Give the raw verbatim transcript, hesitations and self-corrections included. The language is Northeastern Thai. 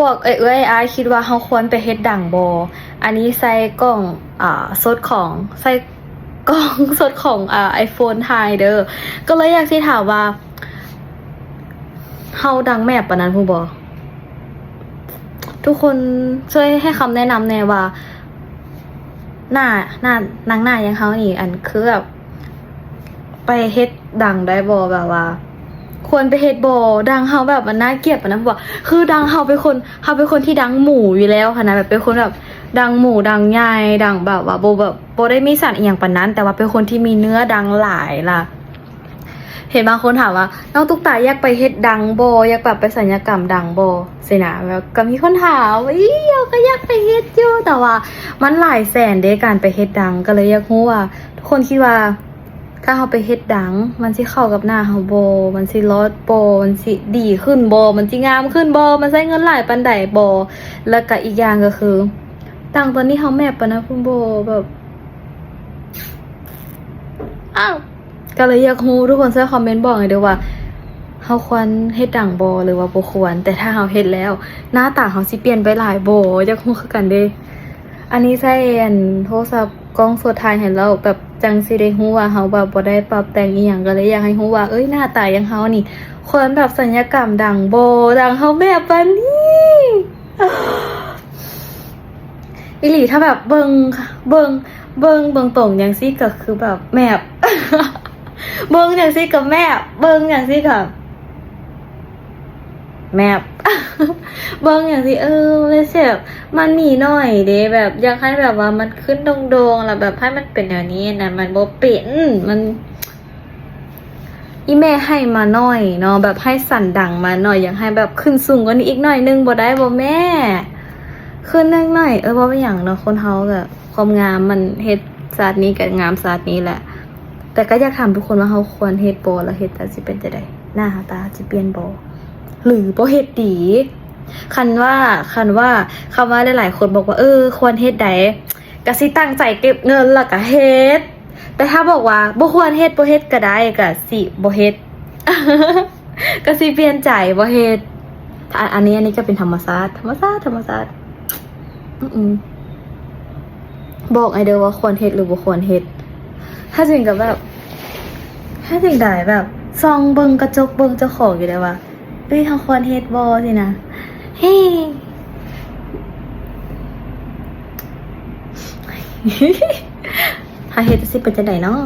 พวกเอ้ยเอ้ยอ้ายคิดว่าเฮาควรไปเฮ็ดดังบ่ อันนี้ใส่กล้อง อ่า สดของ ใส่กล้องสดของ อ่า ไอโฟน ถ่ายเด้อ ก็เลยอยากสิถามว่า เฮาดังแมบปานนั้นพู้นบ่ ทุกคนช่วยให้คำแนะนำแหน่ว่า หน้า หน้า นางหน้าอย่างเฮานี่ อันคือแบบ ไปเฮ็ดดังได้บ่ แบบว่า ควรไปเฮ็ดบ่ ดังเฮาแบบมันน่าเกลียดปานนั้นบ่ คือดังเฮาเป็นคน เฮาเป็นคนที่ดังหมู่อยู่แล้วหั้นนะ แบบเป็นคนแบบดังหมู่ดังใหญ่ ดังแบบว่าบ่ แบบบ่ได้มีสันอีหยังปานนั้น แต่ว่าเป็นคนที่มีเนื้อดังหลายล่ะ เห็นบางคนถามว่า น้องตุ๊กตาอยากไปเฮ็ดดังบ่ อยากแบบไปศัลยกรรมดังบ่ สินะ แบบก็มีคนถามว่า อี้ เฮาก็อยากไปเฮ็ดอยู่ แต่ว่ามันหลายแสนเด้ การไปเฮ็ดดัง ก็เลยอยากรู้ว่า ทุกคนคิดว่า ถ้าเฮาไปเฮ็ดดัง มันสิเข้ากับหน้าเฮาบ่ มันสิรอดบ่ มันสิดีขึ้นบ่ มันสิงามขึ้นบ่ มันใช้เงินหลายปานใดบ่ แล้วก็อีกอย่างก็คือ ดังตอนนี้เฮาแมบปานนั้นพู้นบ่ แบบ อ้าว ก็เลยอยากรู้ ทุกคนช่วยคอมเมนต์บอกหน่อยเด้อว่า เฮาควรเฮ็ดดังบ่ หรือว่าบ่ควร แต่ถ้าเฮาเฮ็ดแล้ว หน้าตาเฮาสิเปลี่ยนไปหลายบ่ อยากรู้คือกันเด้ อันนี้ใช้อันโทรศัพท์กล้องสดถ่ายให้แล้ว แบบจั่งสิได้รู้ว่าเฮาแบบบ่ได้ปรับแต่งอีหยัง ก็เลยอยากให้รู้ว่า เอ้ย หน้าตาอย่างเฮานี่ ควรแบบศัลยกรรมดังบ่ ดังเฮาแบบปานนี้ อีหลี ถ้าแบบเบิ่ง เบิ่ง เบิ่ง เบิ่งตรงจั่งซี้ก็คือแบบแมบ เบิ่งจั่งซี้ก็แมบ เบิ่งจั่งซี้ก็แมบ เบิ่งจั่งซี้ เออ มันแบบ มันมีหน่อยเด้ แบบอยากให้แบบว่ามันขึ้นโด่งๆ แล้วแบบให้มันเป็นแนวนี้นะ มันบ่เป็น มัน อีแม่ให้มาหน่อยเนาะ แบบให้สันดังมาหน่อย อยากให้แบบขึ้นสูงกว่านี้อีกหน่อยนึง บ่ได้บ่แม่ ขึ้นนิดหน่อย เออ บ่เป็นหยังเนาะ คนเฮาก็ความงามมันเฮ็ดชาตินี้ก็งามชาตินี้แหละ แต่ก็อยากถามทุกคนว่าเฮาควรเฮ็ดบ่ แล้วเฮ็ดแล้วสิเป็นจั่งใด หน้าตาสิเปลี่ยนบ่ หรือบ่เฮ็ดดี คันว่า คันว่า คำว่าหลายๆ คนบอกว่า เออ ควรเฮ็ดใด ก็สิตั้งใจเก็บเงินแล้วก็เฮ็ด แต่ถ้าบอกว่าบ่ควรเฮ็ด บ่เฮ็ดก็ได้ ก็สิบ่เฮ็ด ก็สิเปลี่ยนใจบ่เฮ็ด อัน อันนี้ อันนี้ก็เป็นธรรมชาติ ธรรมชาติ ธรรมชาติ อืมๆ บอกไอเด้อว่าควรเฮ็ดหรือบ่ควรเฮ็ด ถ้าจริงก็แบบ ถ้าจริงได้แบบ ส่องเบิ่งกระจกเบิ่งเจ้าของอยู่ได้ว่า เอ้ย เฮาควรเฮ็ดบ่ สินะ เฮ้ ถ้าเฮ็ดสิเป็นจั่งใดเนาะ